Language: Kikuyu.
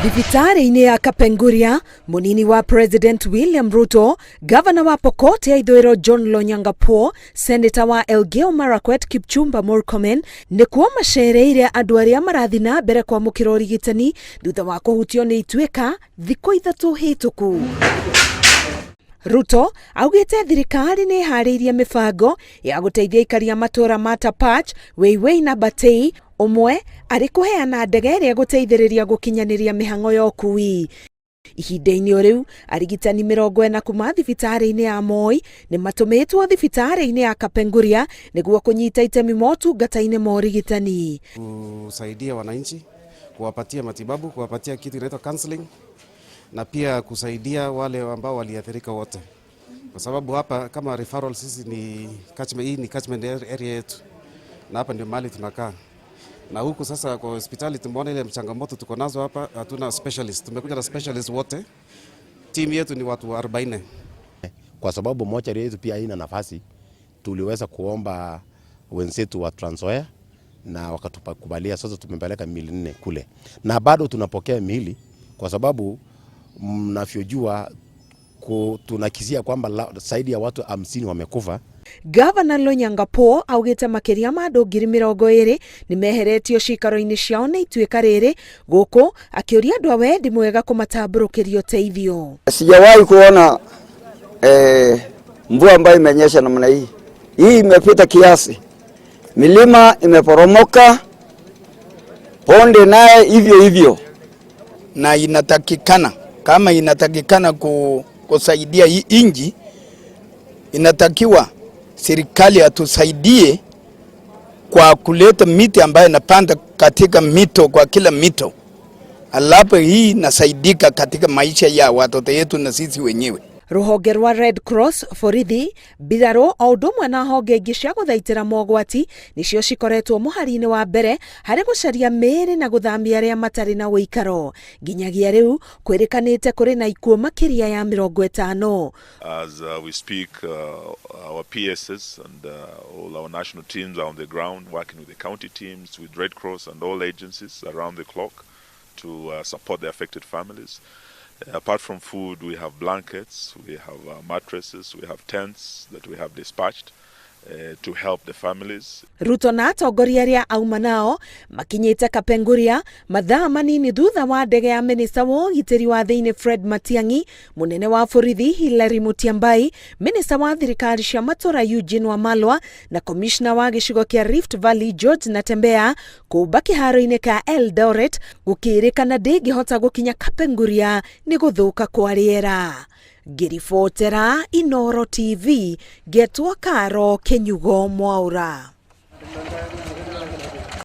Thibitarĩ-inĩ ya Kapenguria, mũnini wa President William Ruto, gavana wa Pokot ya ithũĩro John Lonyangapuo, Senator wa Elgeyo Marakwet Kipchumba Murkomen nĩkuo macereire andũ arĩa marathiĩ na mbere kwamũkĩra ũrigitani thutha wa kũhutio nĩ ituĩka thikũ 3 hĩtũku. Ruto augĩte thirikari nĩ ĩharĩirie mĩbango ya gũteithia aikari a matũũra ma Tapach, Weiwei na Batei, ũmwe arĩ kũheana ndege ĩrĩa ĩgũteithĩrĩria gũkinyanĩria mĩhang'o ya ũkui. Ihinda-inĩ o rĩu, arigitani 40 kuma thibitarĩ-inĩ ya Moi nĩ matũmĩtwo thibitarĩ-inĩ ya Kapenguria nĩguo kũnyita itemi motungata-inĩ ma ũrigitani. Kusaidia wananchi, kuwapatia matibabu, kuwapatia kitu inaitwa counseling na pia kusaidia wale ambao waliathirika wote, kwa sababu hapa kama referral sisi ni catchment, hii ni catchment area yetu na hapa ndio mahali tunakaa, na huku sasa kwa hospitali tumeona ile changamoto tuko nazo hapa, hatuna specialist. Tumekuja na specialist wote, timu yetu ni watu 40. Kwa sababu mochari yetu pia haina nafasi, tuliweza kuomba wenzetu wa Trans Nzoia na wakatukubalia. Sasa tumepeleka miili 4 kule na bado tunapokea miili kwa sababu mnavyojua tunakisia kwamba zaidi ya watu 50 wamekufa. Gavana Lonyangapuo augĩte makĩria ma andũ 20,000 nĩ meheretio ciikaro-inĩ ciao nĩ ituĩka rĩrĩ, gũkũ akĩũria andũ a wendi mwega kũmatambũrũkĩria ũteithio. Sijawahi kuona mvua ambayo imenyesha namna hii. Hii imepita kiasi. Milima imeporomoka, bonde naye hivyo hivyo. Na inatakikana, kama inatakikana kusaidia hii inji, inatakiwa serikali atusaidie kwa kuleta miti ambayo inapanda katika mito, kwa kila mito. Alafu hii inasaidika katika maisha ya watoto yetu na sisi wenyewe. Rũhonge rwa Red Cross, borithi, mbirarũ o ũndũ ũmwe na honge ingĩ cia gũthaitĩra mogwati nĩcio cikoretwo mũhari-inĩ wa mbere harĩ gũcaria mĩĩrĩ na gũthamia arĩa matarĩ na ũikaro. Nginyagia rĩu kwĩrĩkanĩte kũrĩ na ikuũ makĩria ya 50. As we speak, our PSs and all our national teams are on the ground working with the county teams, with Red Cross and all agencies around the clock to support the affected families. Apart from food, we have blankets, we have mattresses, we have tents that we have dispatched to help the families. Ruto na atongoria arĩa auma nao makinyĩte Kapenguria mathaa manini thutha wa ndege ya minista wa ũgitĩri wa thĩinĩ Fred Matiang'i, mũnene wa borithi Hilary Mutyambai, minista wa thirikari cia matũra Eugene Wamalwa na komishna wa gĩcigo kĩa Rift Valley George Natembeya kũmba kĩharo-inĩ ka Eldoret gũkĩrĩkana ndĩngĩhota gũkinya Kapenguria nĩ gũthũka kwa rĩera. Ngĩribotera Inooro TV, ngetwo Karo Kĩnyugo Mwaura.